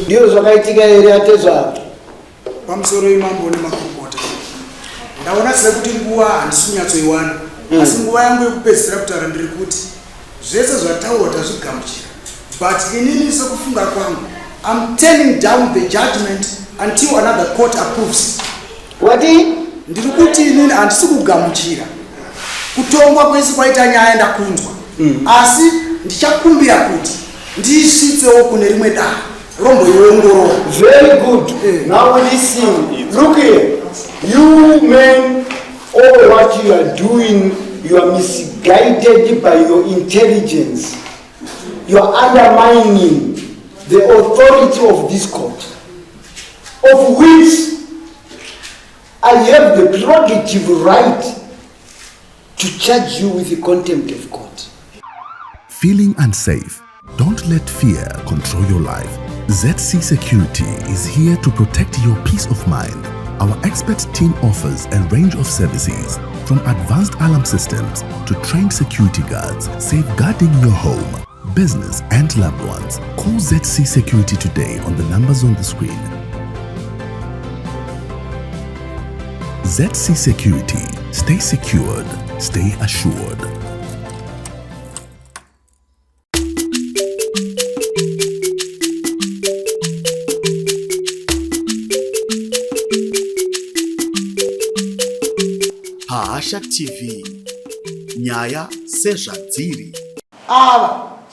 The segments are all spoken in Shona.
Ndizvo zvakaitika here atezvara? Pamusoro imambo nemakurukota. Ndaona sekuti nguva handisi kunyatsoiwana. Asi nguva yangu yekupedzisira kutaura ndiri kuti zvese zvataurwa tazvigamuchira. But inini sekufunga kwangu I'm turning down the judgment until another court approves it. Wati? Ndiri kuti inini handisi kugamuchira kutongwa kwese kwaita nyaya ndakunzwa. Asi ndichakumbira kuti ndiisvitsewo kune rimwe dare romboiongorora. Very good. Now listen. Look here. You men, all what you are doing, you are misguided by your intelligence. You are undermining the authority of this court, of which I have the prerogative right to charge you with the contempt of court. Feeling unsafe? Don't let fear control your life. ZC Security is here to protect your peace of mind. Our expert team offers a range of services from advanced alarm systems to trained security guards, safeguarding your home, business, and loved ones. Call ZC Security today on the numbers on the screen. ZC Security. Stay secured, stay assured. Pahasha TV, nyaya sezvadziri. Ava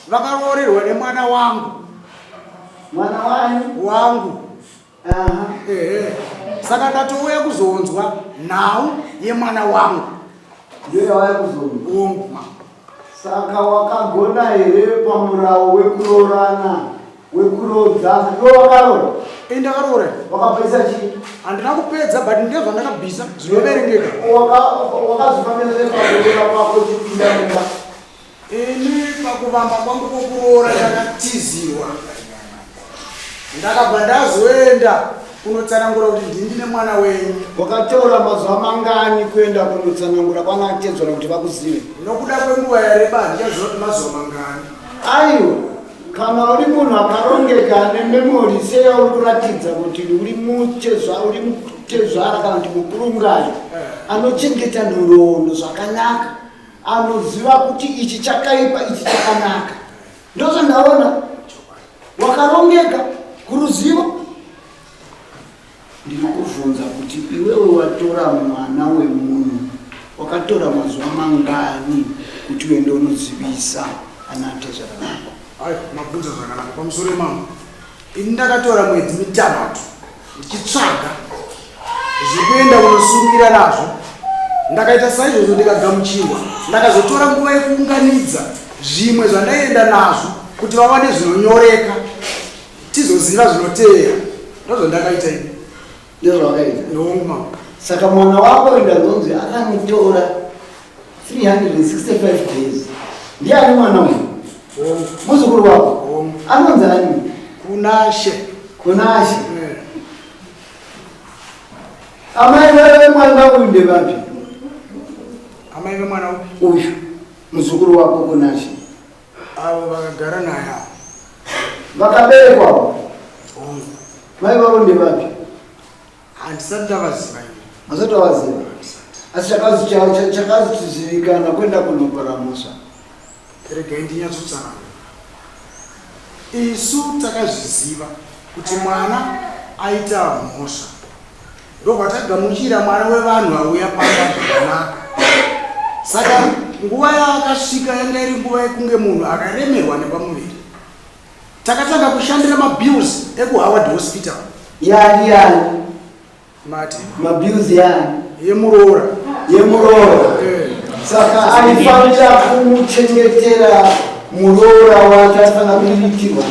vakaroorerwa nemwana wangu. Mwana wani? Wangu. Ehe. Saka ndatouya kuzonzwa nhau yemwana wangu. Ndiyo yauya kuzonzwa? Hongu ma. Saka wakagona here pamurawo wekuroorana, wekurodzana? Iwe wakaroora? Eh, ndakaroora. Wakabvisa chii? Handina kupedza but ndezvandakabvisa zvinoverengeka. Wakazvifambisa sei pakuroora kwako uchipinda mumba? Ini pakuvamba kwangu kwokuroora ndakatizirwa. Ndakabva ndazoenda kunotsanangura kuti ndini ndine mwana wenyu. Wakatora mazuva mangani kuenda kunotsanangura kwana tezvara kuti vakuzive? Nokuda kwenguva yareba handichaziva kuti mazuva mangani. Aiwa, kana uri munhu akarongeka ane memory seyauri kuratidza kuti uri mutezvara, uri mutezvara kana kuti mukurungai anochengeta nhoroondo zvakanaka. Anoziva kuti ichi chakaipa ichi chakanaka. Ndozvandaona. Wakarongeka kuruzivo. Ndiri kuvhunza kuti iwewe watora mwana wemunhu wakatora mazuva mangani kuti uende unozivisa ana tezvara vako? Ayo, mabvunza zvakanaka. Pamusoro imambo. Ini ndakatora mwedzi mitanhatu ndichitsvaga zvekuenda kunosungira nazvo. Ndakaita saizvozvo ndikagamuchirwa. Ndakazotora nguva yekuunganidza zvimwe zvandaienda nazvo kuti vawane zvinonyoreka tizoziva zvinotevera. Ndozvandakaita ini. Ndozvawakaita? Hongu mama. Saka mwana wako uyu ndazonzi akanotora 365 days. Ndiani mwana uyu? Hongu. Muzukuru wako? Hongu. Anonzi ani? Kunashe. Kunashe. Eh. Amai veve mwana uyu ndevapi? Amai vemwana upi? Uyu muzukuru wako Kunashe. Avo vakagara naye avo. Vakaberekwa? Hongu. Mai vavo ndevapi? Handisati ndavaziva ini. Masati wavaziva? Asi chakazivikanwa kuenda kunopara mhosva. Regai ndinyatsotsanangura. Isu takazviziva kuti mwana aita mhosva. Ndobva tagamuchira mwana wevanhu auya pamba zvakanaka. Saka nguva yaakasvika yanga iri nguva yekunge munhu akaremerwa nepamuviri. Takatanga kushandira mabills ekuHoward Hospital. Yani yani? Mati. Mabills yani? Yemuroora. Yemuroora. Eh. Saka aifanira kumuchengetera muroora wacho aifanira kuriritirwa.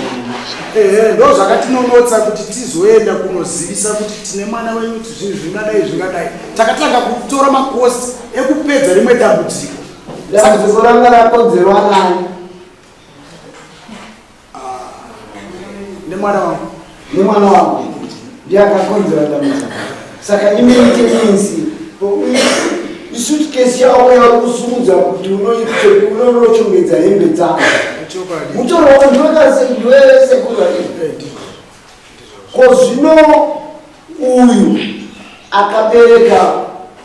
Ehe, ndo zvakatinonotsa kuti tizoenda kunozivisa kuti tine mwana wenyu kuti zvinhu zvingadai zvingadai. Takatanga kutora makosi ekupedza rimwe dambudziko. Dambudziko ranga rakonzerwa nani? Nemwana wangu. Nemwana wangu ndiye akakonzera dambudziko. Saka imaintenance isuitcase yako yauri kusumudza kuti unochongedza hembe dzako. Chokwadi. Mutoro wako ndiwesekuru. Ko zvino uyu akabereka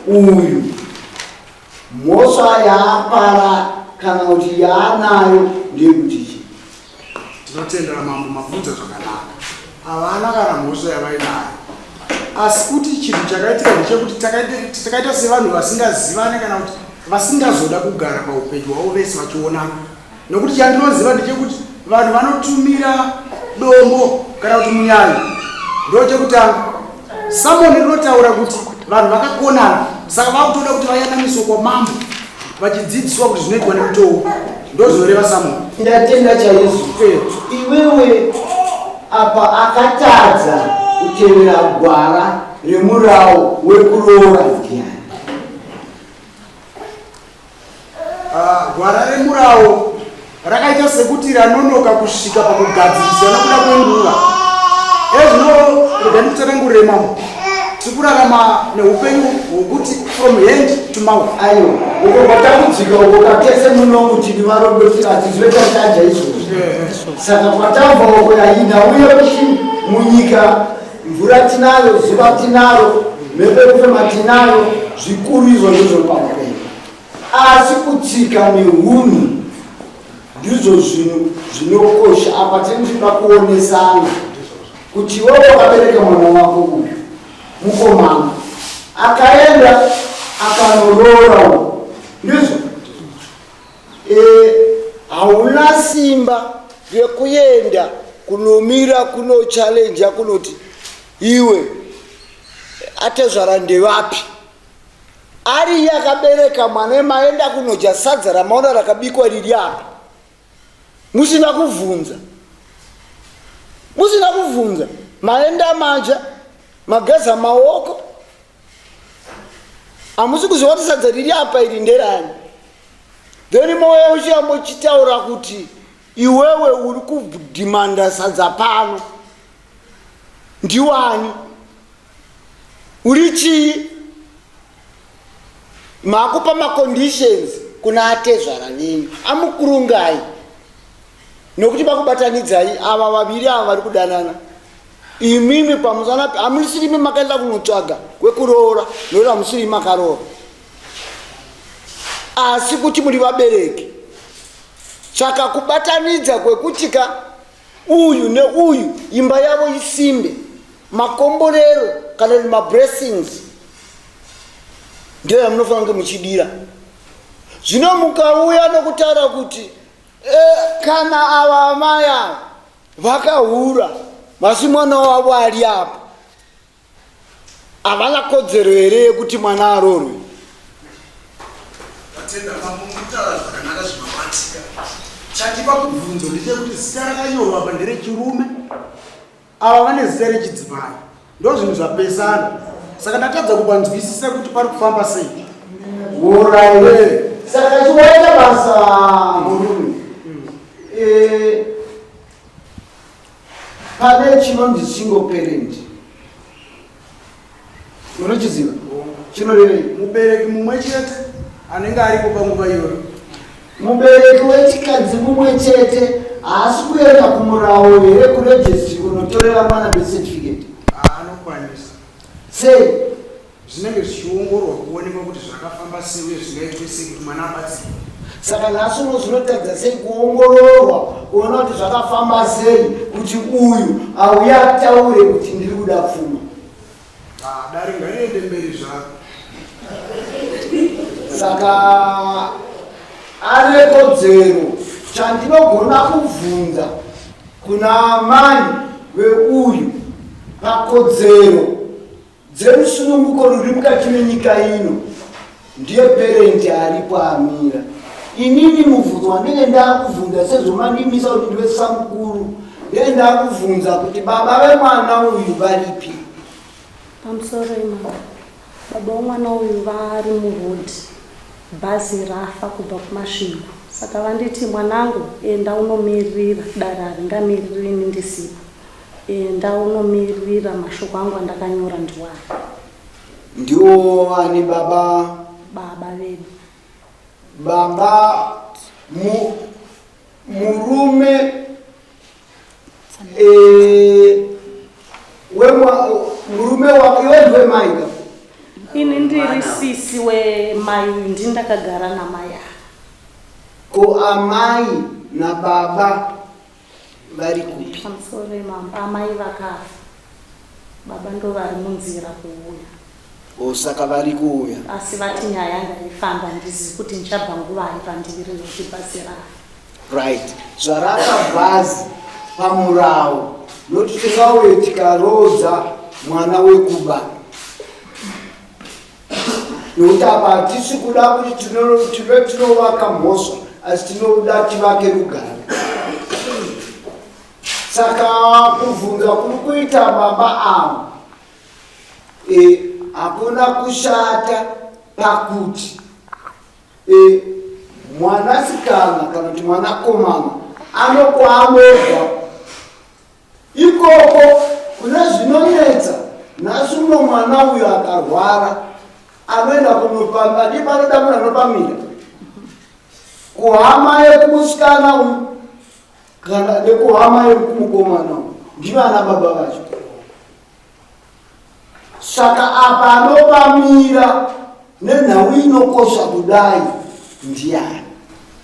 uyu mhosva yaapara kana kuti yaanayo ndeyekuti chii? Tinotendera mambo mabvunza zvakanaka. Havana kana mhosva yavainayo. Asi kuti chinhu chakaitika ndechekuti takaita sevanhu vasingazivane kana kuti vasingazoda kugara paupenyu hwavo vese vachionana. Nokuti chandinoziva ndechekuti vanhu vanotumira dombo kana kuti munyayi ndochekutanga. Samoni rinotaura kuti vanhu vakakonana saka vakutoda kuti vayanamiswe kwamambo vachidzidziswa kuti zvinoitwa nemutoo ndozvinoreva samoni. Ndatenda chaizvo. Iwewe apa akatadza kutevera gwara remurawo wekuroora ndiani? Ah, gwara remurawo rakaita sekuti ranonoka kusvika pakugadziriswa nokuda kwenguva ezvino rega ndikutsanangurire mambo tiri kurarama neupenyu hwokuti from hand to mouth aiwa uko kwatambudzika uko katese munomu tiri varombo hatizive tataja izvozvo saka kwatabva uko yainda uye kuti munyika mvura tinayo zuva tinaro mhepo yekufema tinayo zvikuru izvo ndizvo paupenyu asi kutsika nehunhu ndizvo zvinhu zvinokosha apa tinenge tichida kuonesana kuti iwewe wakabereka mwana wako uyu mukomana akaenda akanoroora uyu ndizvo e, hauna simba rekuenda kunomira kunochallenja kunoti iwe atezvara ndevapi Ari iye akabereka mwana maenda kunodya sadza ramaona rakabikwa riri apa musina kuvhunza musina kuvhunza maenda madya mageza maoko hamusi kuziva kuti sadza riri apa iri nderani then mouya uchiyamba uchitaura kuti iwewe uri kudhimanda sadza pano ndiwani Uri chii? Makupa maconditions kuna atezvara venyu amukurungai nokuti vakubatanidzai ava vaviri ava vari kudanana imimi pamusana hamusirimi makaenda kunotsvaga kwekuroora nokuti hamusirimi makaroora asi kuti muri vabereki saka kubatanidza kwekuti ka uyu neuyu imba yavo isimbe Makomborero kana kuti mablessings ndiyo yamunofanira kunge muchidira. Zvino mukauya nokutaura kuti e, kana ava amai ava vakahura asi mwana wavo ari apa havana kodzero here yekuti mwana arorwe? Tatenda mambo mukutaura zvakanaka zvinobatika. Chandipa mubvunzo ndechekuti zita rakanyorwa apa nderechirume Ava vane zita rechidzimai ndozvinhu zvapesana saka ndatadza kupanzwisisa kuti pari kufamba sei. Worai. Saka chiwaita basa murume. Eh, pane chinonzi single parent. Unochiziva? Chinorevei? Mubereki mumwe chete anenge aripo panguva iyoyo. Mubereki wechikadzi mumwe chete haasi kuenda kumurawo here kuregistry kunotorera mwana birth certificate? Anokwanisa. Sei? Zvinenge zvichiongororwa kuonekwa kuti zvakafamba sei uye zvingaitwe sei kuti mwana abatsirwe. Saka nhasi uno zvinotadza sei kuongororwa kuona kuti zvakafamba sei kuti uyu auya ataure kuti ndiri kuda pfuma? Ah, dare ngariende mberi zvaro. Saka ane kodzero chandinogona kubvunza kuna amai veuyu pakodzero dzerusununguko ruri mukati menyika ino ndiye perendi aripo amira inini mubvunzo wandenge ndakubvunza sezvo mandimisa kuti ndive samukuru ndenge ndakubvunza kuti baba vemwana uyu varipi Pamusoro imama, baba vomwana uyu vari muroad, bhazi rafa kubva kuMasvingo. Saka vanditi mwanangu enda unomiririra, dare haringamiriri ini ndisipo. Enda unomiririra mashoko angu andakanyora ndiwaya. Ndiwo ani baba? Baba vedu. Baba mu, murume e, Murume wako iwe ndiwe mai ka? Ini ndiri sisi wemai uyu, ndini ndakagara namai ava. Ko amai nababa vari kupi? Pamusoro mambo, amai vakafa, baba ndo vari munzira kuuya. O, saka vari kuuya. Asi vati nyaya ngaifamba, handizivi kuti ndichabva nguvai pandiri nokuti bhazi rafa. Right, zvarafa bhazi pamurawo nokuti tingauye tikaroodza mwana wekuba, nokuti apa hatisi kuda kuti tive tinovaka mhosva, asi tinoda tivake rugare. Saka kubvunza kuri kuita baba ava hakuna kushata pakuti mwanasikana kana kuti mwanakomana anokwaanobva ikoko kune zvinonetsa. Nhasi uno mwana uyo akarwara anoenda kunopamba, ndi panoda munhu anopamira kuhama yekumusikana uyu kana nekuhama yekumukomana uyu, ndivana baba vacho. Saka apa anopamira nenhau inokosha kudai ndiani?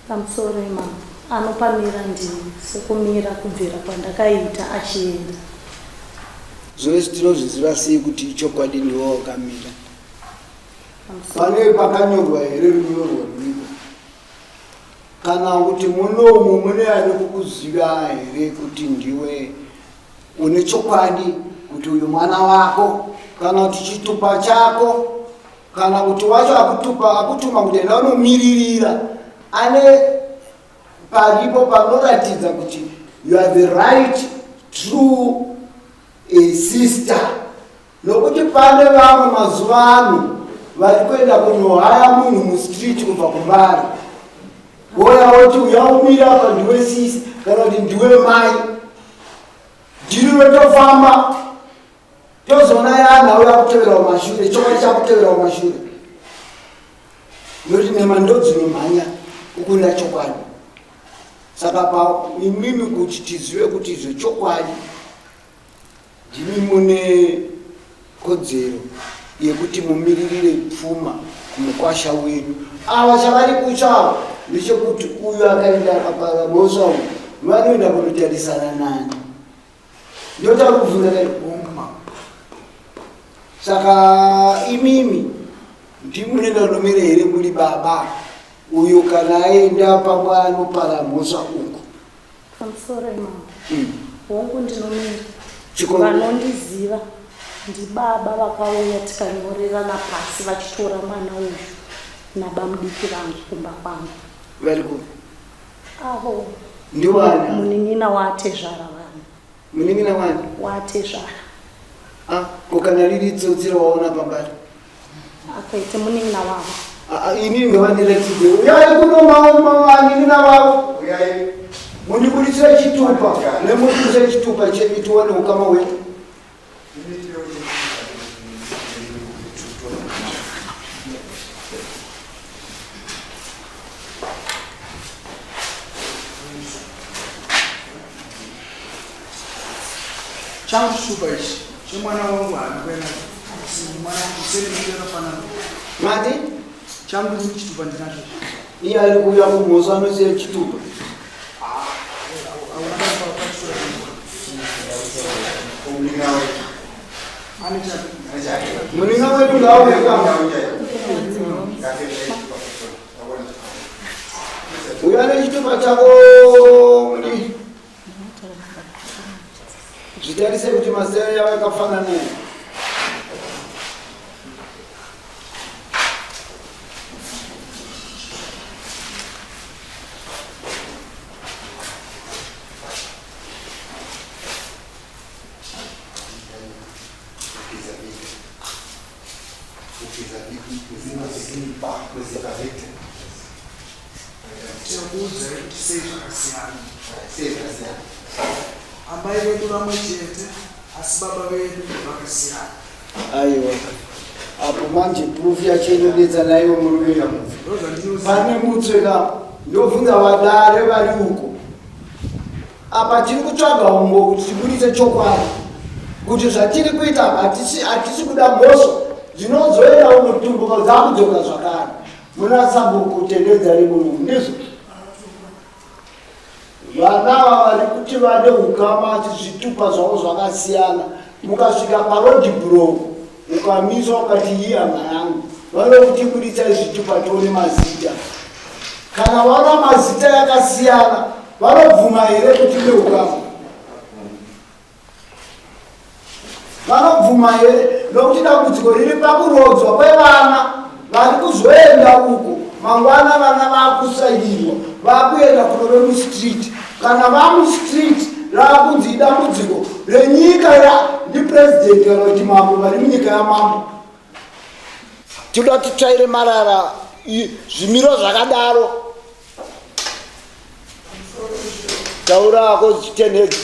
Pamusoro imambo, anopamira ndini, sekumira kubvira kwandakaita achienda. Zvose tinozviziva sei kuti ichokwadi ndiwo wakamira? Pamusoro. Pane pakanyorwa here runyorwa ruripo, kana kuti munomu mune ani kukuziva here kuti ndiwe une chokwadi kuti uyu mwana wako, kana kuti chitupa chako, kana kuti wacho akutupa akutuma kuti enda unomiririra, ane paripo panoratidza kuti you are the right true sister? Nokuti pane vamwe mazuva ano vari kuenda kunohaya munhu mustreet kubva kumbari, voya voti uyaumira apa, ndiwe sisi kana kuti ndiwe mai, ndiri rotofamba, tozoona yana uya kutevera kumashure, chokwadi chakutevera kumashure, nokuti nhema ndo dzinomhanya kukunda chokwadi. Saka pa imimi kuti tizive kuti izvo chokwadi ndimi mune kodzero yekuti mumiririre pfuma kumukwasha wenyu. Ava chavari kutsvawo ndechekuti uyu akaenda akapara mhosva uyu, vanoenda kunotarisana nani? Ndotari kubvunza kai. Saka imimi ndimunoenda kunomira here muri baba uyo kana aenda pamwe anopara mhosva uku? Pamusoro imambo. Hongu, ndinomira. Vanondiziva ndibaba vakauya tikanyorerana pasi vachitora mwana uyu nabamudiki vangu kumba kwangu. Vari kupi? Avo. Ndiwani? Munin'ina waatezvara vanhu. Munin'ina wani? Waatezvara. Ah, ko kana riri tsotsi rawaona pambari? Akaite munin'ina wavo. Ah, ah, inini ndovandiratidze. Uyai kuno vanin'ina vavo. Uyai. Mundibuditsire chitupa nemubuditsire chitupa chenyu tione ukama hwedu. Changu chitupa ichi chemwana wangu haana kuenda mwana sene yakafanana. Mati? Changu ini chitupa ndinacho. Iye ari kuuya kumhosva anosiya chitupa. Auna pachitora. Ane chake. Munin'ina wedu ngauye kama. Uyo ane chitupa chako mudi. Zvitarise kuti mazera yavo yakafanana here. Tinokuudzai kuti sei zvakasiyana. Amai vedu vamwe chete, asi baba vedu vakasiyana. Aiwa, apo manje proof yacho inonetsa naiwo murume. Ndozvandinoziva. Pane mutswe ka, ndobvunza vadare vari uko. Apa tiri kutsvaga umbo kuti tibudise chokwadi. Kuti zvatiri kuita apa hatisi hatisi kuda mhosva dzinozoenda unotumbuka dzakudzoka zvakare. Muna sabhuku tendedza rimuno ndizvo. Vana ava vari kuti vane ukama asi zvitupa zvavo zvakasiyana. Mukasvika paroad block ukamiswa ukati iyi hama yangu vanokuti buditsai zvitupa tione mazita. Kana vaona mazita yakasiyana vanobvuma here kuti neukama? Vanobvuma here nokuti dambudziko riri pakurodzwa kwevana vari kuzoenda uko mangwana vana vakusairirwa vakuenda kunove mustreet kana vamustreet raakunzi idambudziko renyika ya ndipresident kana kuti mambo vari munyika yamambo tinoda titsvaire marara zvimiro zvakadaro Taura hako chitenhedzi.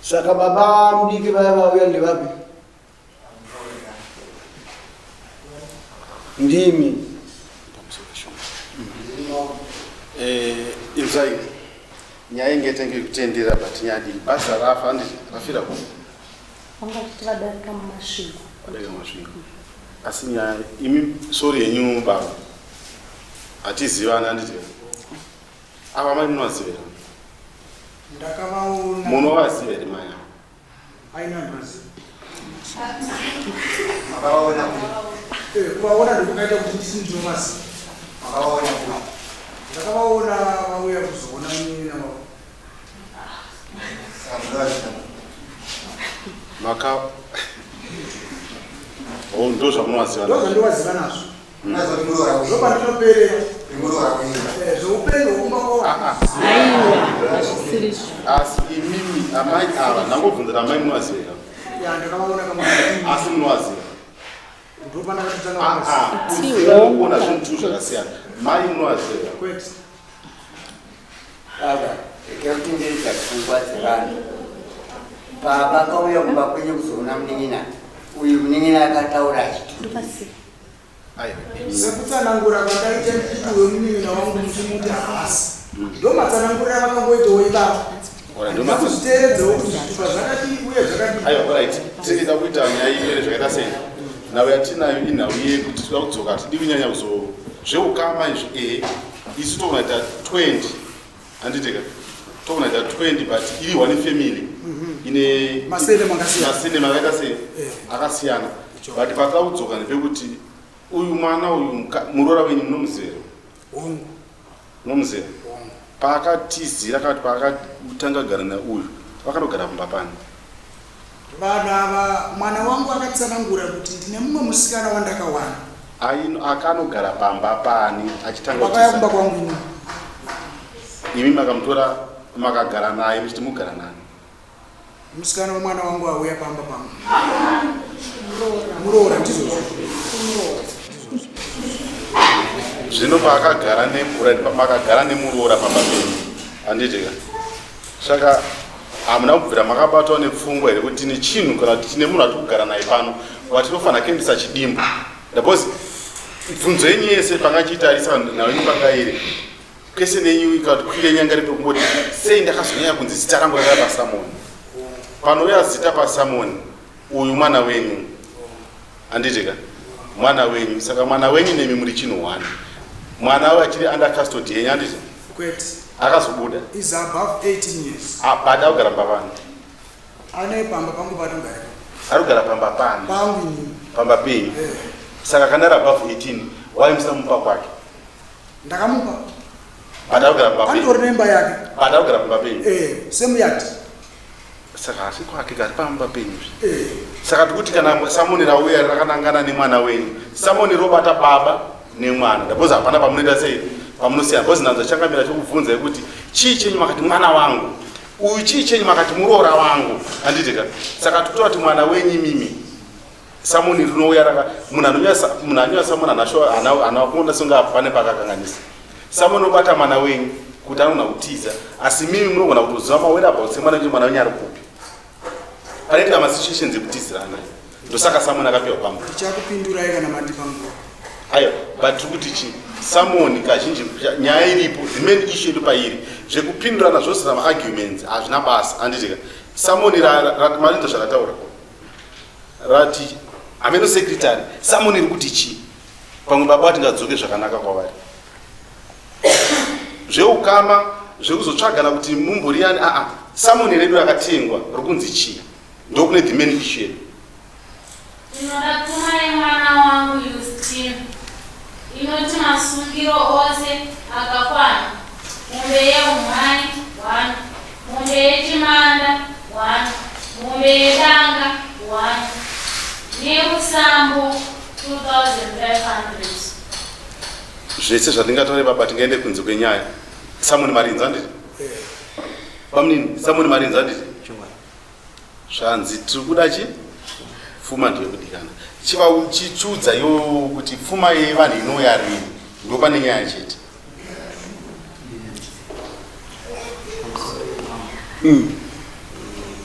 Saka baba mudiki vaya vauya ndevapi? Ndimi. Eh, inzwai nyaya inge tenge kutendera but nyaya diki basa rafa handiti rafira ku Vanga vachiti vadarika muMasvingo. Vadarika muMasvingo. Asi nyaya imi sorry henyu baba. Hatizivani handiti. Ava mai munovaziva here? Ndakavaona. Munovaziva here mai ava? Aina ndinoziva. Makavaona kupi? Eh, kuvaona ndikukaita kuti ndisi ndinovaziva. Makavaona kupi? Ndakavaona vauya kuzoona munin'ina wavo. Saka munovaziva. Maka Oh, ndozvamunovaziva. Ndozvandivaziva nazvo. Ndopandinoperera. Zveupenyu hwekumba kwavo. Aiwa, hazvisirizvo. Asi imimi amai ava ndangobvunza amai munovaziva here? Ya, ndakavaona kamwe. Asi munovaziva. Ndopandakatotanga Ah, kuvaziva. ah, kuziva nokuona zvinhu two zvakasiyana. Mai munovaziva. Kwete. Baba, rega kutenderedza pfungwa dzevanhu. Baba akauya kumba kwenyu kuzoona munin'ina. Uyu munin'ina akataura achiti Ndovaziva. Sekutsanangura kwandaita ndichiti uyo munin'ina wangu muchimuti haasi. Ndomatsanangurira avakangoitawo ivavo. Handina kuzviteeredzawo kuti zvitupa zvakadii uye zvakadii. Aiwa, alright. Tiri kuita nyaya imene zvakaita sei? Nhau yatinayo inhau yekuti toda kudzoka hatidi kunyanya kuzo zveukama izvi ehe isu togona kuita 20 handitika togona kuita 20 but iri one family ine Masene akasiyana. masene akaita sei Eh. akasiyana but patoda kudzoka ndepekuti uyu mwana uyu muroora wenyu munomuziva here? Hongu. Munomuziva? Hongu. Paakatizira kana kuti paakatanga kugara nauyu vakanogara pamba pani? Vanhu ava mwana wangu akatsanangura kuti ndine mumwe musikana wandakawana. Aino akanogara pamba pani achitanga Vakauya kutiza? kumba kwangu inini. Imi makamutora makagara naye muchiti mugara nani? Musikana wemwana wangu auya pamba pangu. Muroora ndizvozvo. Zvino paakagara nemura makagara nemuroora pamba penyu handiti ka? Saka hamuna kubvira makabatwa nepfungwa here kuti tine chinhu kana kuti tine munhu atiri kugara naye pano watinofanira kuendesa chidimbu? Because bvunzo yenyu yese pangachiitarisa nhau yenyu pangairi kwese nenyu kana kuti kwire nyanga ripi kungoti sei ndakazonyanya kunzi zita rangu rakava pasamoni panouya zita pasamoni uyu mwana wenyu handiti ka mwana wenyu saka mwana wenyu nemi muri chinhu one mwana uyu achiri under custody yenyu handiti Kwete. akazobuda Is above 18 years. Ah, but akugara pamba pani Ane pamba pangu paanogara. Ari kugara pamba pani? Pangu inini. Pamba penyu. Eh. Saka kana ari above 18 why musina kumupa kwake? Ndakamupa. But ari kugara pamba penyu. Anditori nemba yake. But ari kugara pamba penyu. Eh, same yard. Saka asi kwake kari pamba penyu. Eh. Saka tikuti kana samoni rauya rakanangana nemwana wenyu, samoni robata baba nemwana. Because hapana pamunoita sei pamunosiyana. Because nhanzo changamira chokubvunza yekuti chii chenyu makati mwana wangu uyu chii chenyu makati muroora wangu handiti ka saka tikutora kuti mwana wenyu imimi. Samoni rinouya raka munhu anonyora munhu anonyora samoni hana hana kuona songe pane pakakanganisa. Samoni obata mwana wenyu kuti anogona kutiza asi mimi munogona kutoziva mawhereabouts emwana wenyu mwana wenyu ari kupi. Panoitika masituations ekutizirana. Ndosaka samoni akapiwa pamba. Tichakupindurai kana mandipa nguva. Ayo, but tiri kuti chii? Samoni kazhinji nyaya iripo, the main issue yedu pairi zvekupindurana zvose namaarguments hazvina basa handitika. Samoni marinzwa zvarataura rati hameno secretary samoni iri kuti chii? Pamwe baba vati ngadzoke zvakanaka kwavari. Zveukama zvekuzotsvagana kuti mumbori yani aa samoni redu rakatengwa rikunzi chii? Ndokune the main issue yedu. Ndinoda pfuma yemwana wangu Yustina inoti masungiro ose akakwana, mombe yeumhai one, mombe yechimanda one, mombe yedanga one nerusambo 2500. Zvese zvandingataure baba tingaende kunze kwenyaya. Samoni Marinzi handiti? Bamunini, Samoni Marinzi handiti? Zvanzi tiri kuda chi pfuma ndiyo kudikana. Chichiudza iwo kuti pfuma yevanhu inouya rini ndopane nyaya chete.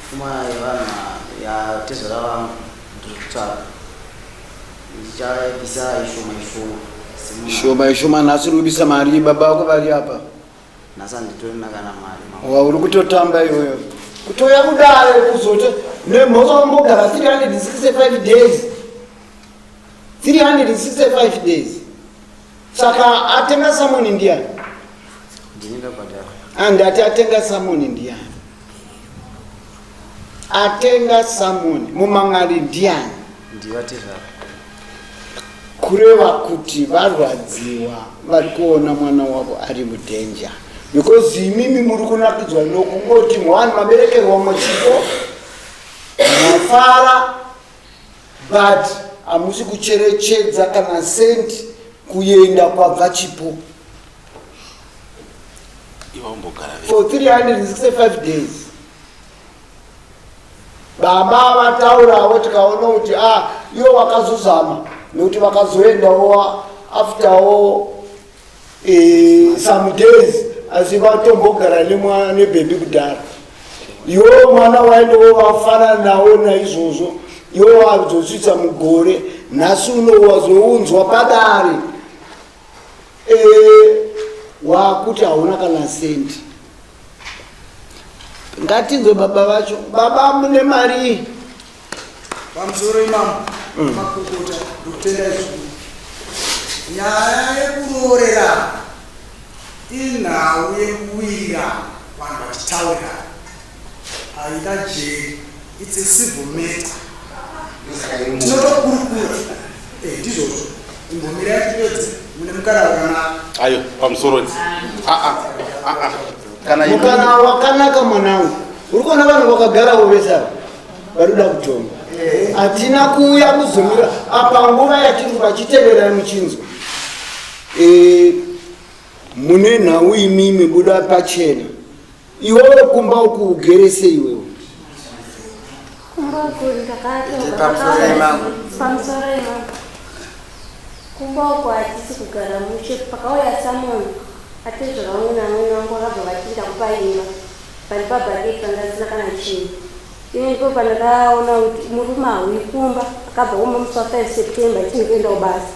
Pfuma yevanhu yatezvara vangu ndiri kutsvaga ndichabvisa ishoma ishoma Shoma ishoma nhasi uri kubisa mari baba vako vari apa. Nhasi handitorina kana mari ma. Wa uri kutotamba iwewe. Kutouya kudare kuzoto nemhosva wambogara 365 days. 365 days. Saka atenga samoni ndiani? Ndini ndabhadhara. Andati atenga samoni ndiani? Atenga samoni mumang'ari ndiani? Ndivatezvara. Kureva kuti varwadziwa vari kuona mwana wavo ari mudanger because imimi muri kunakidzwa nokungoti mwana maberekerwa muchipo mafara but hamusi kucherechedza kana senti kuenda kwabva chipo for 365 days. Baba vataurawo tikaona kuti ah iwo vakazozama nekuti vakazoendawo afterwo eh, some days asi vatombogara nebhebhi kudhara. Iwo mwana waendawo vafanana nawo naizvozvo iwo wazosvitsa mugore nhasi uno wazounzwa padare eh, wakuti hauna kana sendi. Ngatinzwe baba vacho. Baba mune mari. Pamusoro imambo mm. Makokota ndokutenda izvi. Nyaya yekuroorerana inhau yekuwirirana vanhu vachitaurirana haina jeri it's a civil matter tinotokurukura eh, ndizvozvo imbomirai tipedze mune mukana wakanaka ayo pamusoro ah, ah, ah, kana mukana wakanaka mwanangu uri kuona vanhu vakagarawo vese ava varikuda kutonga hatina kuuya kuzomira apa nguva yatiri vachiteverai muchinzwa eh, mune nhau imimi buda pachena Iwewe kumba uku ugere sei iwewe? Kumba uku ndakatopamusoro imambo. Kumba uku hatisi kugara mushe. Pakauya Samon atezvara vangu namwene vangu vakabva vati ndakupa imba. Vandipa bhaketi pandasina kana chinhu. Ini ndipo pandakaona kuti murume hauyi kumba akabva kumba musi wa 5 September achini kuenda kubasa.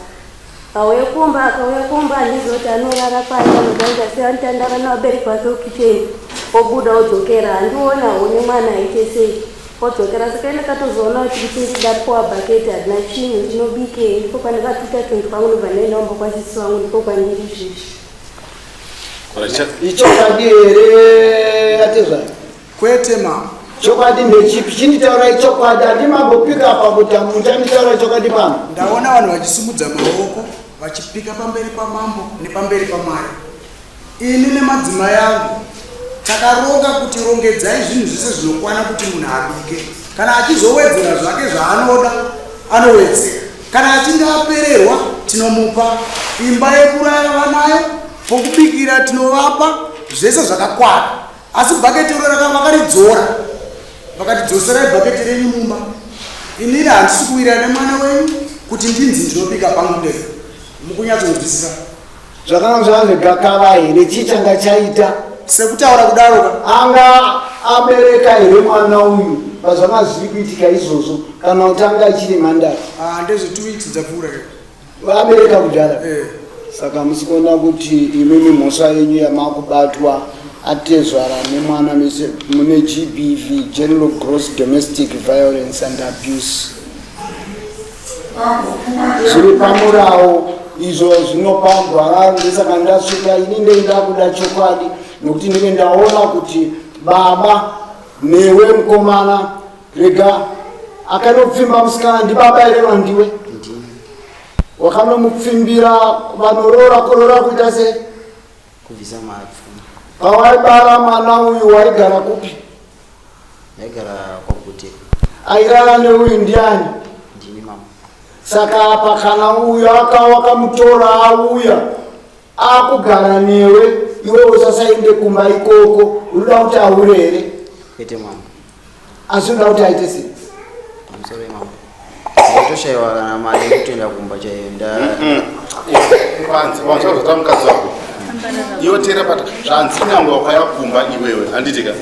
Auye kumba akauya kumba handizivi kuti anorara pai anogaita sei anotandara nevabereki vake kukicheni obuda odzokera handioni haone mwana aite sei odzokera saka ndakatozoona kuti kuti ndidapuwa bhaketi handina chinhu ndinobikei ndipo pandakatuta tunhu twangu ndobva ndaenda kumba kwasisi vangu ndipo kwandiri izvezvi. Ichokwadi here atezvara? Kwete mambo. Chokwadi ndechipi? Chinditaurai chokwadi, handimambopika apa kuti muchanditaura chokwadi pano. Ndaona vanhu vachisimudza maoko vachipika pamberi pamambo nepamberi paMwari. Ini nemadzimai angu takaronga kuti rongedzai zvinhu zvese zvinokwana kuti munhu abike. Kana achizowedzera zvake zvaanoda anowedzera. Kana achinge apererwa tinomupa imba yekurara vanayo, pokubikira tinovapa zvese zvakakwana. Asi bhaketi iro vakaridzora vakati dzoserai bhaketi renyu mumba. Inini handisi kuwirira nemwana wenyu kuti ndinzi ndinobika pangu ndega. Mukunyatsonzwisisa? Zvakanga zvava zvegakava here? Chii changa chaita? Sekutaura kudaro ka. Anga abereka here mwana uyu pazvanga zviri kuitika izvozvo kana kuti anga achiri mhandara? Ah, ndezve 2 weeks dzapfuura ke. Vabereka kudhara? Eh. Saka musi kuona kuti imimi mhosva yenyu yamakubatwa atezvara nemwana mese mune GBV, General Gross Domestic Violence and Abuse. Zviri pamurawo izvo zvinopa gwara ndosaka ndasvika ini ndei ndakuda chokwadi nokuti ndinge ndaona kuti baba newe mukomana rega akanopfimba musikana ndibaba here vandiwe wakanomupfimbira vanoroora kuroora kuita sei kubvisa mapfuma pawaibara mwana uyu waigara kupi ndaigara kwagute airara neuyu ndiani ndini mama saka apa kana uyu aka wakamutora auya akugara newe iwe usasaende kumba ikoko unoda kuti ahure here kwete mama asi unoda kuti aite sei pamusoro yemama ndatoshaiwa kana mari yekutoenda kumba chaiyo nda panzi wanzwa mukadzi wako iwe tera pata zvanzi nyangwe wakauya kumba iwewe handiti ka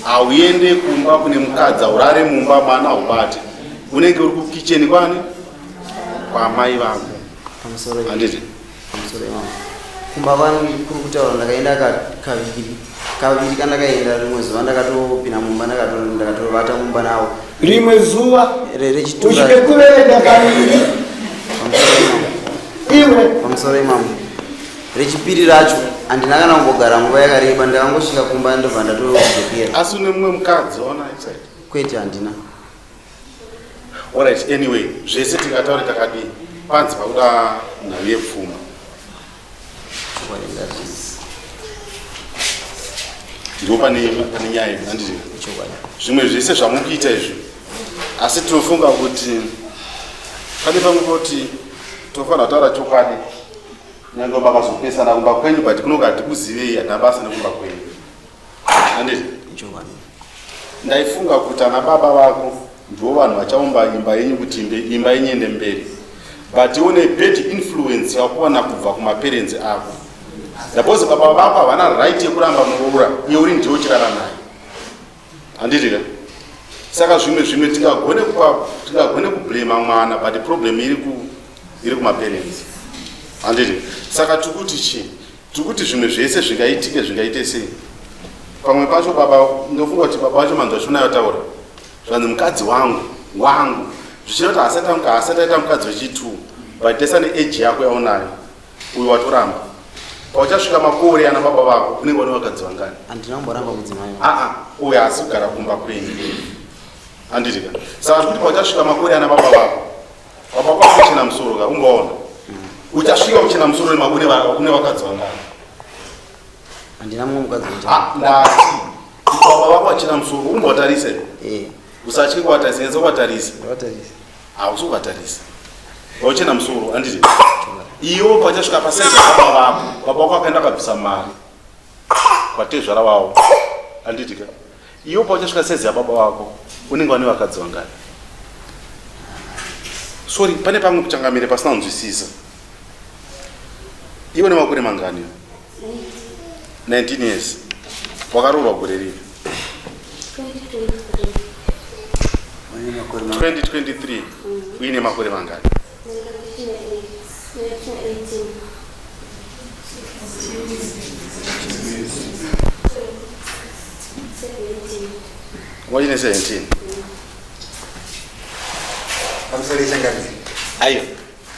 hauende kumba kune mukadzi haurare mumba mwana haubate unenge uri kukicheni kwani kwamai vako pamusoro handiti pamusoro yemama kumba kwangu kuri kutaura ndakaenda kaviri kaviri kandakaenda rimwe zuva ndakatopinda mumba ndakatovata mumba nawo rimwe zuva rechitura uchike kuverenga kaviri iwe pamusoro imamo rechipiri racho handina kana kumbogara nguva yakareba ndakangosvika kumba ndobva ndatodzokera asi une mumwe mukadzi waona inside kwete handina Alright, anyway, zvese tingataure takadii panzi pakuda nhau yepfuma ndipo pane pane nyaya yedu handiti zvimwe zvese zvamukuita izvi asi tinofunga kuti pane pamwe poti tofanira kutaura chokwadi nyange makazopesana kumba kwenyu but kunonga hatikuzivei hatina basa nekumba kwenyu handiti ndaifunga kuti ana baba vako ndivo vanhu vachaumba imba yenyu kuti imba yenyu ende mberi but une bad influence yakuwana kubva kumaperenzi ako suppose baba vako havana right yekuramba muroora iye uri ndiwo chirara naye handiti ka saka zvimwe zvimwe tingagone kupa tingagone kublema mwana but problem iri ku iri kumaparents handiti saka tikuti chii tikuti zvimwe zvese zvingaitike zvingaite sei pamwe pacho baba ndofunga kuti baba vacho manzwa shona yataura zvanzi mukadzi wangu wangu zvichida kuti asati asati aita mukadzi wechitu but tesa neage yako yaunayo uyu watoramba pauchasvika makore ana baba vako unenge une vakadzi vangani handina kumboramba mudzimai aa uyu haasi kugara kumba kwenyu handiti ka saka zvikuti pauchasvika makore ana baba vako baba vako uchena musoro ka ungaona uchasvika uchena musoro une vakadzi vangani handina mumwe mukadzi ah, ndati baba vako vachena musoro ungovatarisa eh. usatye kuvatarisa nyatsa kuvatarisa hausi kuvatarisa vauchena musoro handiti iwo pachasvika pasaizi baba vako baba vako akaenda akabvisa mari kwatezvara vavo handiti ka iwo pauchasvika saizi yababa vako unenge vane vakadzi vangani sorry pane pamwe kuchangamire pasina kunzwisisa iwe nemakore mangani 19 years wakaroorwa gore ripi 2023 uine makore mangani Wachine 17 aiwa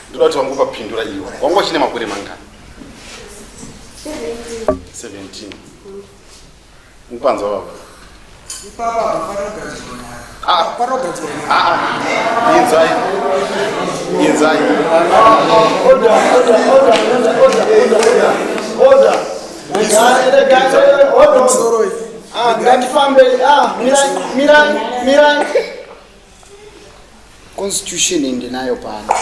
ndoda kuti wangu papindura iwe wangu wachine makore mangani 17 mupanzwa baba ah. Ah, ah. inzwai inzwai ngatifambe mirai mirai constitution ndinayo pano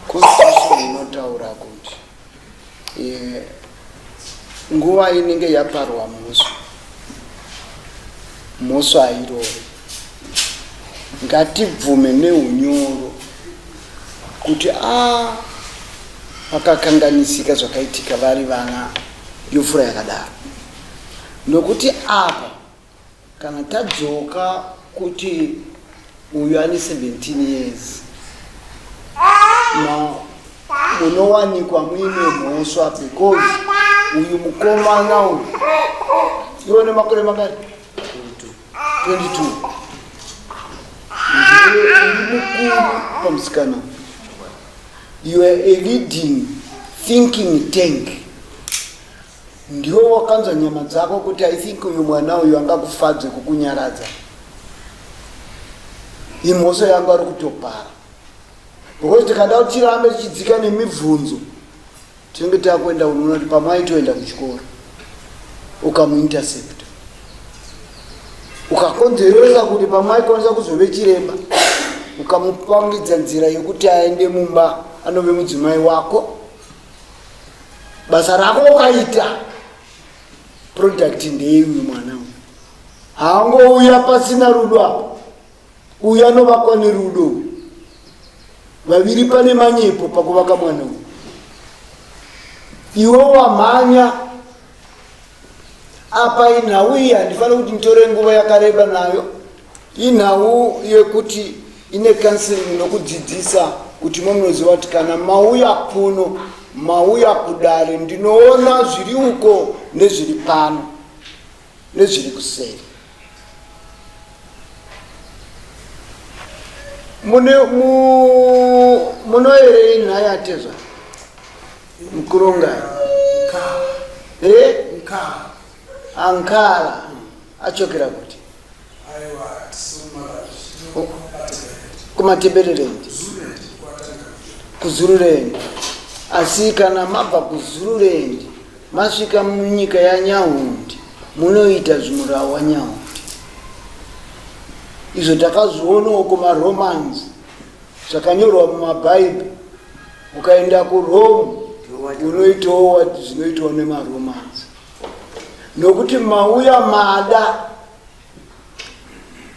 constitution inotaura kuti eh, nguva inenge yaparwa mhosva mhosva hairove Ngatibvume neunyoro kuti a vakakanganisika zvakaitika vari vana yofura yakadaro nokuti apa kana tadzoka kuti uyu ane 17 years ma munowanikwa muine mhosva because uyu mukomana uyu iwe nemakore mangani 22 ndiwe uri mukuru pamusikana you are a leading thinking tank Ndiwe wakanzwa nyama dzako kuti I think uyu mwana uyu angakufadze kukunyaradza. Imhosva yangu ari kutopara. Because tikada kuti tirambe tichidzika nemibvunzo tinenge takuenda unoona kuti pamwe aitoenda kuchikoro ukamuintercepta ukakonzeresa kuti pamwe aikwanisa kuzove chiremba ukamupangidza nzira yekuti aende mumba anove mudzimai wako basa rako ukaita product ndeyeuyu mwana uyu haangouya pasina rudo apa uyu anovakwa nerudo vaviri pane manyepo pakuvaka mwana uyu iwe wamhanya apa inhau iyi handifanira kuti nditore nguva yakareba nayo inhau yekuti ine counseling nokudzidzisa kuti momunoziva kuti kana mauya kuno mauya kudare ndinoona zviri uko nezviri pano nezviri kuseri mune munoerei nhai atezva Mkurongai. Eh? Nkala. Ankala. Achokera kuti? Aiwa, Kumatebeleland. Kuzululand. Asi kana mabva kuZululand masvika munyika yaNyahundi munoita zvimurawo waNyahundi. Izvo takazvionawo kumaRomans zvakanyorwa mumabhaibheri ukaenda kurome unoitawo zvinoitwa nemaromans nokuti mauya mada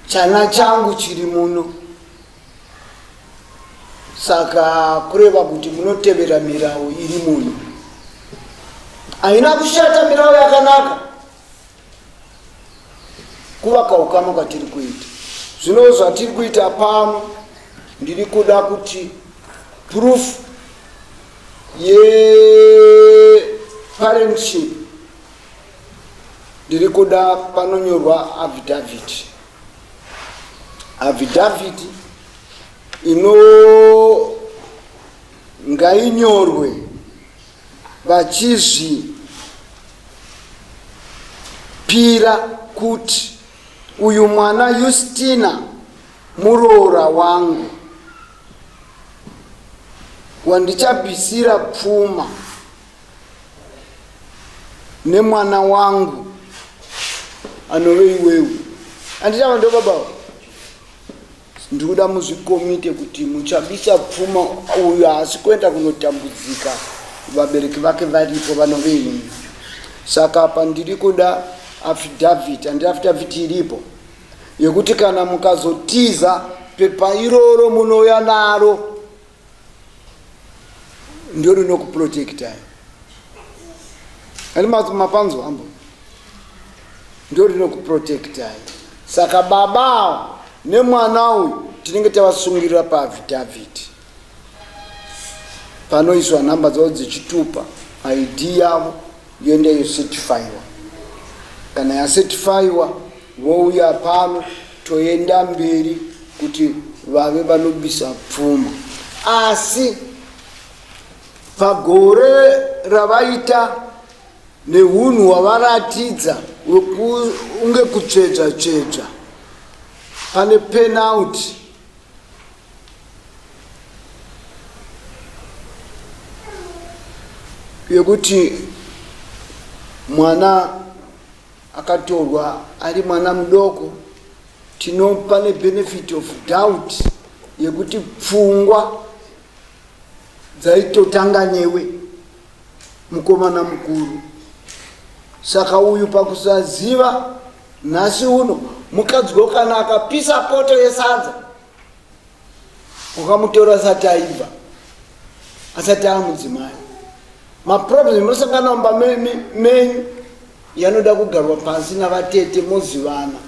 chana changu chiri muno saka kureva kuti munotevera mirau iri muno haina kushata mirau yakanaka kuvaka ukama kwatiri kuita zvino zvatiri kuita pano ndiri kuda kuti proof yeparentship ndiri kuda panonyorwa affidavit affidavit ino ngainyorwe vachizvipira kuti uyu mwana Justina muroora wangu wandichabvisira pfuma nemwana wangu anove iwewe andichava ndobabawo Ndikuda muzvikomite kuti muchabisa pfuma uyu haasi kuenda kunotambudzika vabereki vake varipo vanove inini saka apa ndiri kuda affidavit and affidavit iripo yekuti kana mukazotiza pepa iroro munouya naro ndio rinokuprotectai ani mapanzwa ambo ndio rinokuprotectai saka baba nemwana uyu tinenge tavasungirira paaffidavit panoiswa nhamba dzavo dzechitupa id yavo yoenda yosetifaiwa kana yasetifaiwa vouya pano toenda mberi kuti vave vanobisa pfuma asi pagore ravaita nehunhu hwavaratidza wekunge kutsvedzva tsvedzva pane penalty yekuti mwana akatorwa ari mwana mudoko tinopa nebenefit of doubt yekuti pfungwa dzaitotanga newe mukomana mukuru saka uyu pakusaziva nhasi uno mukadzi wo kana akapisa poto yesadza. Wakamutora asati aibva, asati amudzimai. Maproblem munosangana mumba menyu yanoda kugarwa pasi navatete mozivana.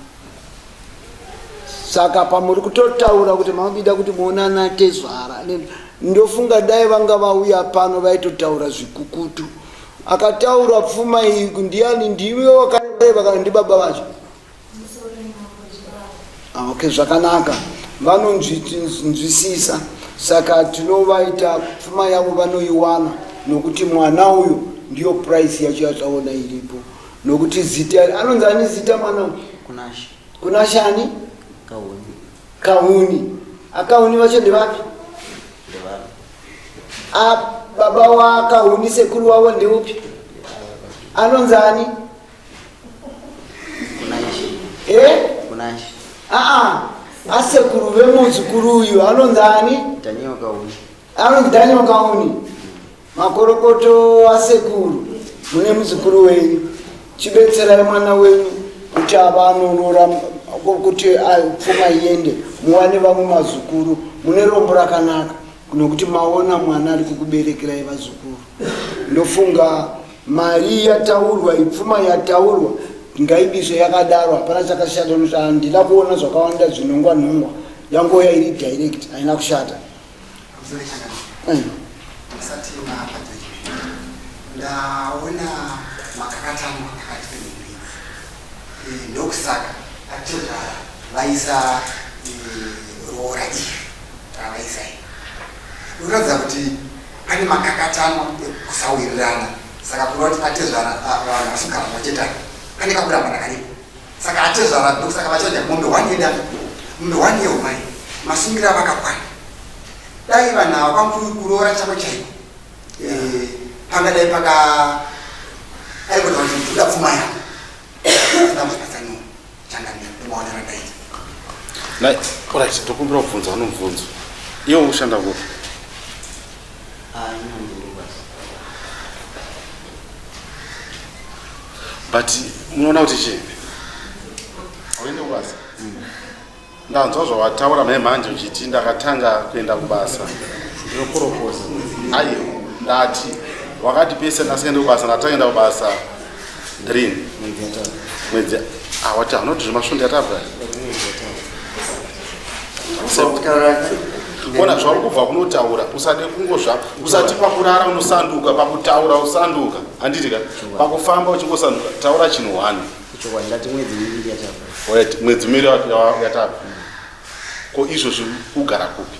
Saka pamuri kutotaura kuti makuda kuti muonana tezvara, ndofunga dai vanga vauya pano vaitotaura zvikukutu. Akataura pfuma iyi ndiani? Ndiwe wakareva kana ndibaba vacho? Ah, okay, zvakanaka, vanonzwisisa. Saka tinovaita pfuma yavo vanoiwana, nokuti mwana uyu ndiyo price yacho yataona iripo, nokuti zita anonzi ani? Zita mwana uyu Kunashe. Kunashe ani? Kahuni. Kahuni. Akahuni vacho ndevapi? Ndevana. A, baba wakahuni sekuru wavo ndeupi? Anonzi ani? Kunashe. Eh? Kunashe. Aa, asekuru vemuzukuru uyu anonzi ani? Daniel Kahuni. Anonzi Daniel Kahuni. Makorokoto asekuru, mune muzukuru wenyu. Chibetserai mwana wenyu kuti ava anoroora, kuti pfuma iende, muwane vamwe mazukuru. Mune rombo rakanaka nokuti maona mwana ari kukuberekerai vazukuru. Ndofunga mari yataurwa, ipfuma yataurwa, ngaibiswe yakadaro. Hapana chakashata, nokuti handina kuona zvakawanda zvinongwa nhongwa, yangoya iri direct, haina kushata. Musati mapa judgment, ndaona makakatanwa pakati pemhuri idzi. Ndokusaka atezvara vaisa roora iri ravaisa iri, kuratidza kuti pane makakatanwa ekusawirirana. Saka kureva kuti atezvara vanhu vasogara pachetana, pane kakurambana karipo. Saka atezvara ndokusaka vachaja mombe one yeda, mombe one yehumai, masungiro avakakwana. Dai vanhu ava kwakuri kuroora chako chaiko, pangadai paka aigona kuti ndoda pfuma yako, asina kuzvipatsanura. Changamire, ndomaonero andaita. Nai, alright, ndokumbira kubvunza uno mubvunzo. Iwe ushanda kupi? Ah, ini ndiri But munoona kuti chii? Uende kubasa? Ndanzwa zvawataura mai manje uchiti ndakatanga kuenda kubasa. Ndinokorokoza. Aiwa, ndati wakati pese ndasikaende kubasa, ndatanga kuenda kubasa rini? Mwedzi yatatu. Mwedzi ah, wati hauna kuti zvemasvondo yatabva. Kutaura Ona zvauri kubva kunotaura, usade kungozva, usati pakurara unosanduka, pakutaura usanduka, handiti ka? Pakufamba uchingosanduka, taura chinhu one. Chokwadi, ndati mwedzi miviri yatabva. Alright, mwedzi miviri yatabva. Ko izvozvi ugara kupi?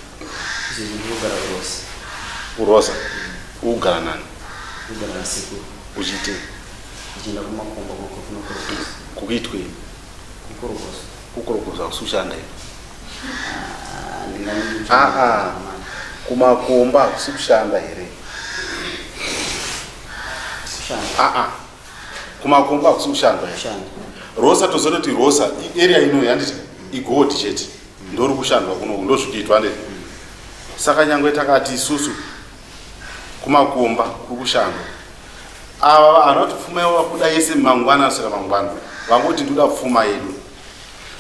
Izvozvi ndinogara kuRosa. Kurosa? Ugara nani? Ndinogara nasekuru. Uchiitei? Ndichienda kumakomba kunokorokoza. Kukuitwei? Kukorokoza. Kukorokoza hakusi kushanda here? Ah, ndingani- Ah, ah. Kumakomba hakusi kushanda here? Kushanda. Ah, ah. Kumakomba hakusi kushandwa here? Kushanda. Rosa tozototi Rosa area ino handiti igold chete ndori kushandwa kuno ndozvikuitwa handiti. Saka nyangwe takati isusu kumakomba kuri kushandwa, ava vanhu vati pfuma yavo vakuda yese mangwana asvika mangwana vangoti ndoda pfuma yedu.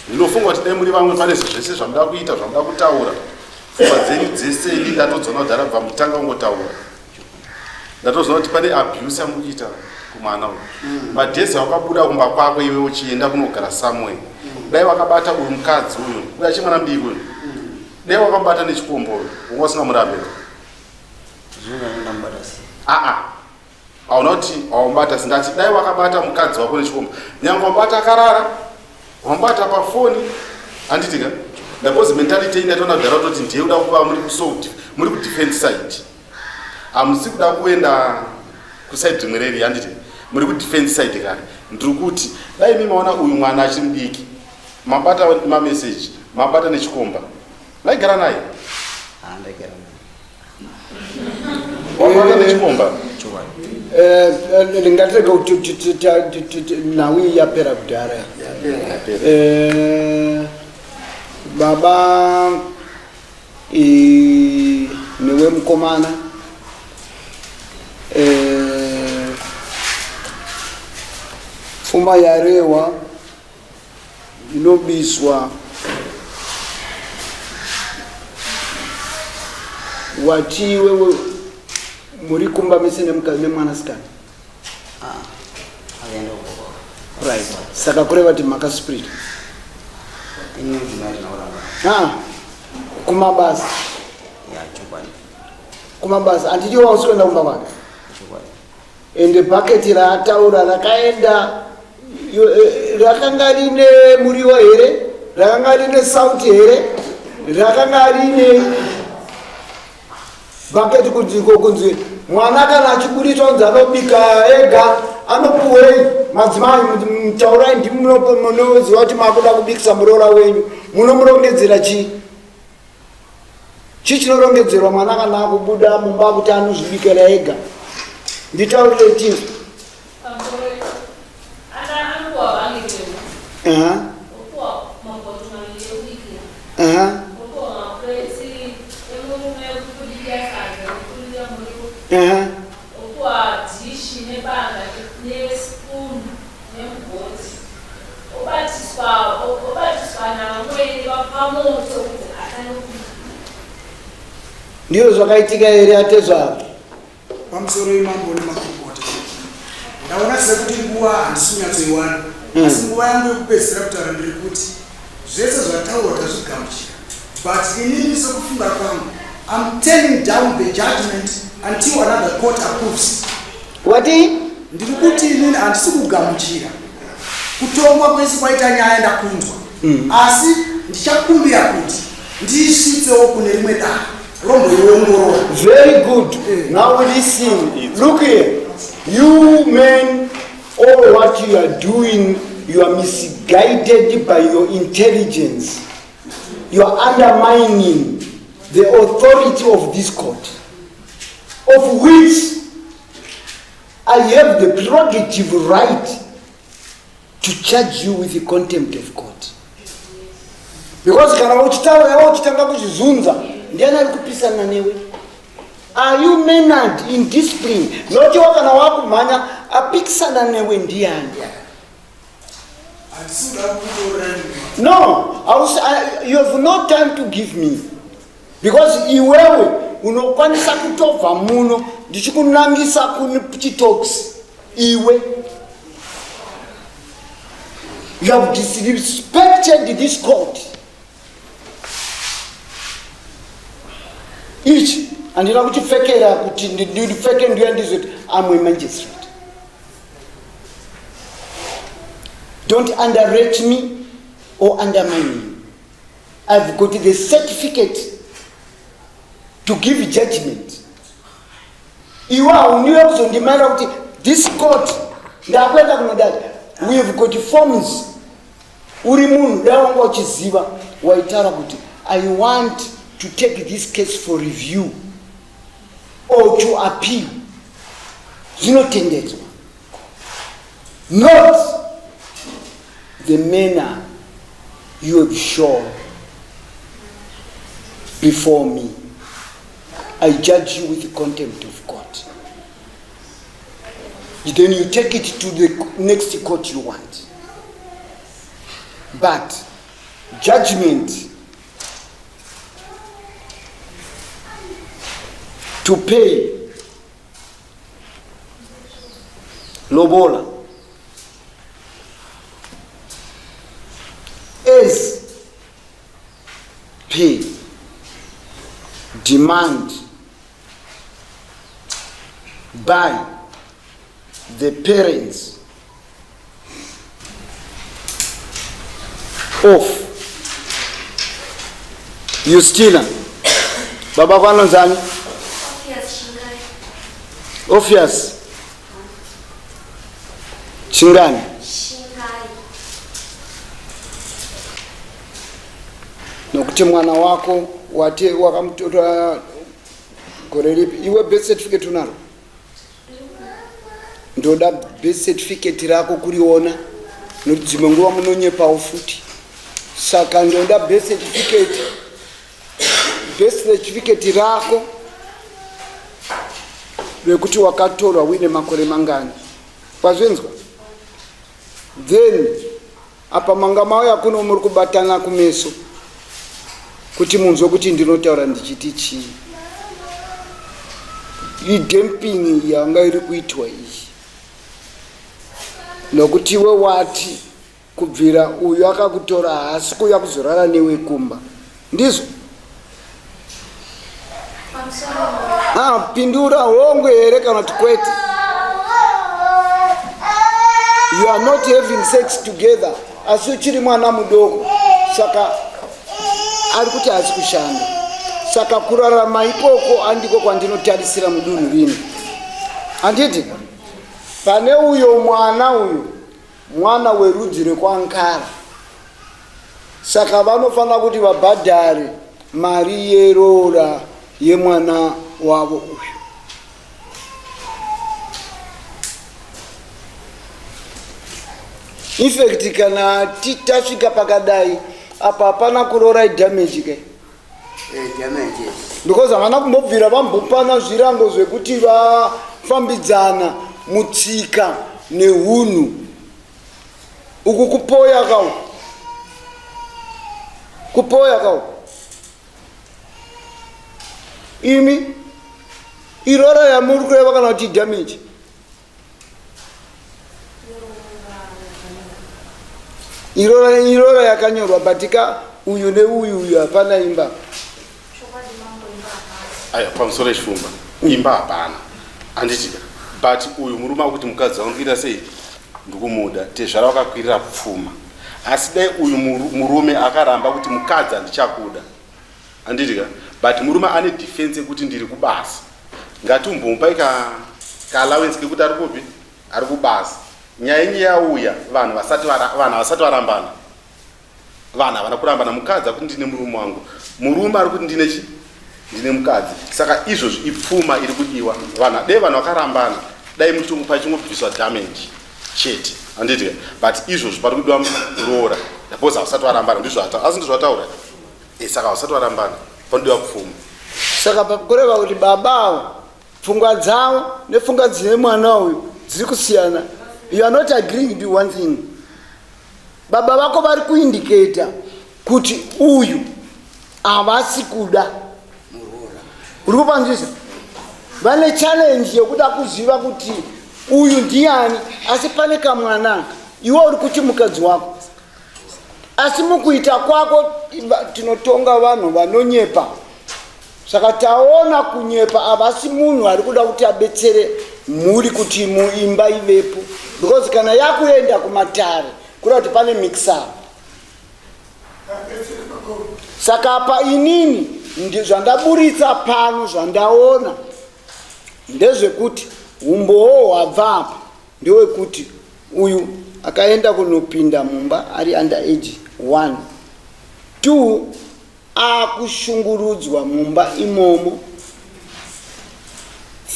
Ndinofunga kuti dai muri vamwe pane zvese zvamuda kuita zvamuda kutaura, pfungwa dzenyu dzese ini ndatodziona kudhara kubva mutanga kungotaura, ndatoziva kuti pane abuse yamuri kuita kumwana uyu. Madhezi wakabuda kumba kwako iwe uchienda kunogara somewhere, dai wakabata uyu mukadzi uyu uyu achimwana mudiki uyu, dai wakamubata nechikombo uyu unga usingamurambe. Zvino ndamubata sei? Aa, hauna kuti waumubata sei, ndati dai wakabata mukadzi wako nechikombo, nyangwe wamubata akarara, wamubata pafoni, handiti ka? Because mentality iyi ndatoona kudhara kutoti ndiye kuda kuva muri kusouth, muri kudefense side, hamusi kuda kuenda kuside rimwe reri, handiti muri kudefense side kare. Ndiri kuti dai imi maona uyu mwana achiri mudiki, mabata mameseji, mabata nechikomba, maigara naye? Ah, ndaigara naye. Wabata nechikomba? Chokwadi. Ndingatirege kuti nhau iyi yapera kudhara. Baba newe mukomana, pfuma yarehwa inobiswa. Wati iwewe muri kumba mese nemukadzi nemwanasikana? Ah, akaenda uko. Right. Saka kureva kuti makasplit. Ini mudzimai tinakuramba. Ah, kumabasa. Ya, chokwadi. Kumabasa. Handiti wausi kuenda kumba kwake? Chokwadi. Ende bhaketi raataura rakaenda eh, rakanga rine muriwo here? Rakanga rine sauti here? Rakanga rine bhaketi kunzi iko kunzi mwana kana achiburitswa kunzi anobika ega anopuwei? Madzimai taurai ndimi munoziva kuti makuda kubikisa muroora wenyu munomurongedzera chii? Chii chinorongedzerwa mwana kana akubuda mumba kuti anozvibikira ega? Nditaurire tinzwe. Obatiswa obatiswa navamwene pamoto kuti atange kubika. Ndizvo zvakaitika here atezvara? Pamusoro imambo nemakurukota. Ndaona sekuti nguva handisi kunyatsoiwana. Asi nguva yangu yekupedzisira kutaura ndiri kuti zvese zvataurwa tazvigamuchira. But inini sekufunga kwangu I'm turning down the judgment until another court approves it. Wati? Ndiri kuti inini handisi kugamuchira kutongwa kwese kwaita nyaya ndakunzwa mm. Asi ndichakumbira kuti ndiisvitsewo kune rimwe dare romboiongorora. Very good. Mm. Now listen. Look here. You men, all what you are doing, you are misguided by your intelligence. You are undermining the authority of this court, of which I have the prerogative right to charge you with the contempt of court. Because kana uchitaura iwe uchitanga kuzvizunza, ndiani ari kupisana newe? Are you mannered in discipline? Notiwa kana wakumhanya apikisana newe ndiani? No, you have no time to give me because iwewe unokwanisa kutobva muno ndichikunangisa kuchitox iwe you have disrespected this court ichi handina kuchipfekera kuti ndipfeke nduya ndizoti amwe magistrate Don't underrate me or undermine me. I've got the certificate to give judgment. Iwe hauniwe kuzondimaira kuti this court ndakuenda kunodai. We've got forms. Uri munhu dai wanga uchiziva waitaura kuti I want to take this case for review or to appeal. Zvinotendedzwa. Not the manner you have shown before me. I judge you with the contempt of court. Then you take it to the next court you want. But judgment to pay lobola as per demand by the parents of Justina. Baba kwanonzani? Obvious. Chingani? Nokuti mwana wako wati wakamutora gore ripi? Iwe birth certificate unaro? Ndoda birth certificate rako kuriona nokuti dzimwe nguva munonyepawo futi. Saka ndoda birth certificate, birth certificate rako rekuti wakatorwa uine makore mangani. Wazvinzwa? Then apa manga mauya kuno muri kubatana kumeso kuti munzwe kuti ndinotaura ndichiti chii. Idamping yanga iri kuitwa iyi nokuti iwe wati kubvira uyu akakutora haasi kuuya kuzorara newe kumba ndizvo ah, pindura hongu here kana kuti kwete you are not having sex together asi uchiri mwana mudoko saka ari kuti haasi kushanda saka kurarama ikoko andiko kwandinotarisira mudunhu rino handiti pane uyo mwana uyo mwana werudzi rekwankara saka vanofanira kuti vabhadhare mari yeroora yemwana wavo uyu infact kana tasvika pakadai apa hapana kuroora idamage ke Eh, damage. Because havana kumbobvira vambopana zvirango zvekuti vafambidzana mutsika nehunhu. Uku kupoya kau. Kupoya kau. Imi irora yamuri kureva kana kuti damage. Irora irora yakanyorwa but ka uyu neuyu uyu hapana imba. Aya pamusoro echifumba imba hapana handitika but uyu murume akuti mukadzi wangu kuita sei ndikumuda tezvara wakakwirira pfuma asi dai uyu murume akaramba kuti mukadzi handichakuda Handiti ka? But murume ane defense yekuti ndiri kubasa. Ngatimbomupai ka ka allowance kekuti ari kupi? Ari kubasa. Nyaya yenyu yauya vanhu vasati vanhu vasati varambana. Vanhu havana kurambana mukadzi akuti ndine murume wangu. Murume ari kuti ndine chi? Ndine mukadzi. Saka izvozvi ipfuma iri kudiwa. Vanhu dai vanhu vakarambana dai mutongo pachingobviswa damage chete. Handiti ka? But izvozvi pari kudiwa roora. Because havasati varambana ndizvo asi ndizvo vataura. Eh, saka vasati varambana panodiwa pfuma. Saka pakureva kuti baba avo pfungwa dzavo nepfungwa dzine mwana uyu dziri kusiyana. You are not agreeing to one thing. Baba vako vari kuindicata kuti uyu havasi kuda. Uri kupanzwisa? Vane challenge yekuda kuziva kuti uyu ndiani asi pane kamwana iwe uri kuti mukadzi wako asi mukuita kwako tinotonga vanhu vanonyepa saka taona kunyepa havasi munhu ari kuda kuti abetsere mhuri kuti muimba ivepo because kana yakuenda kumatare kuda kuti pane mixer saka apa inini zvandaburitsa pano zvandaona ndezvekuti umbowo hwabva apa ndewekuti uyu akaenda kunopinda mumba ari under age 1 2 akushungurudzwa mumba imomo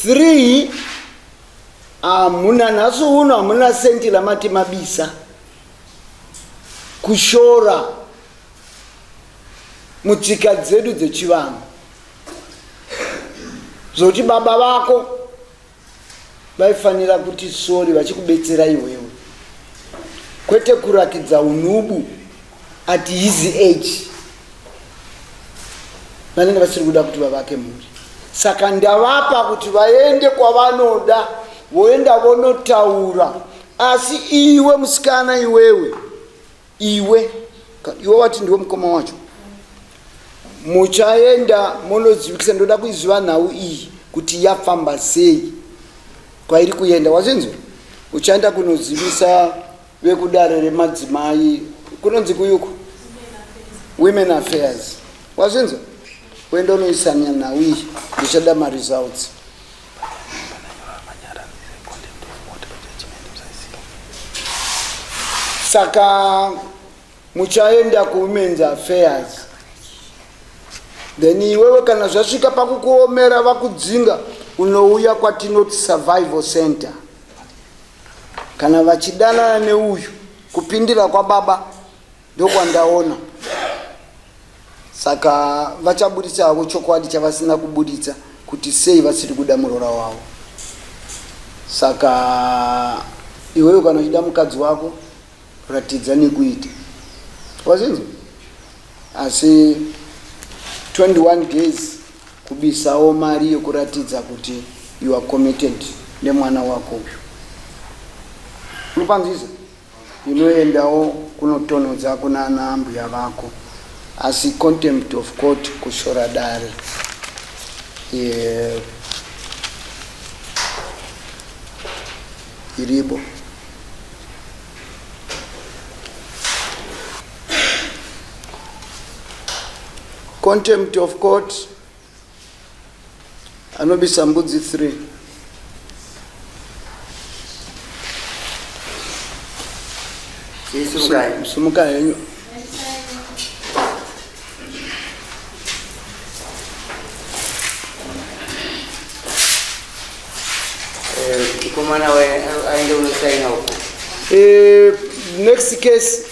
3 hamuna nhasi uno hamuna senti ramati mabisa kushora mutsika dzedu dzechivanhu zvokuti baba vako Vaifanira kuti sorry vachikubetsera iwewe kwete kurakidza unhubu at his age. Vanenge vasiri kuda kuti vavake mhuri. Saka ndavapa kuti vaende kwavanoda voenda vonotaura asi iwe musikana iwewe iwe iwe wati ndiwe mukoma wacho muchaenda monozivikisa ndoda kuiziva nhau iyi kuti yafamba sei kwairi kuenda wazvinzwa uchaenda kunozivisa vekudare remadzimai kunonzi kuyuku women affairs wazvinzwa uenda unoisanya nhau iyi ndichada maresults Saka muchaenda kuwomen's affairs then iwewe kana zvasvika pakukuomera vakudzinga unouya kwatinoti survival center kana vachidanana neuyu kupindira kwababa ndokwandaona Saka vachaburitsa havo chokwadi chavasina kuburitsa kuti sei vasiri kuda muroora wavo. Saka iwewe kana uchida mukadzi wako ratidza nekuita. Wazvinzwa? Asi 21 days kubisawo mari yekuratidza kuti You are committed nemwana wako uyu. Unopanzisa? Inoendawo kunotonhodza kunana ambuya vako. Asi contempt of court kushora dare. Yeah. Iribo. Contempt of court anobisa mbudzi 3. Sumukai. Sumuka henyu. Mukomana aende unosaina uko. Next case.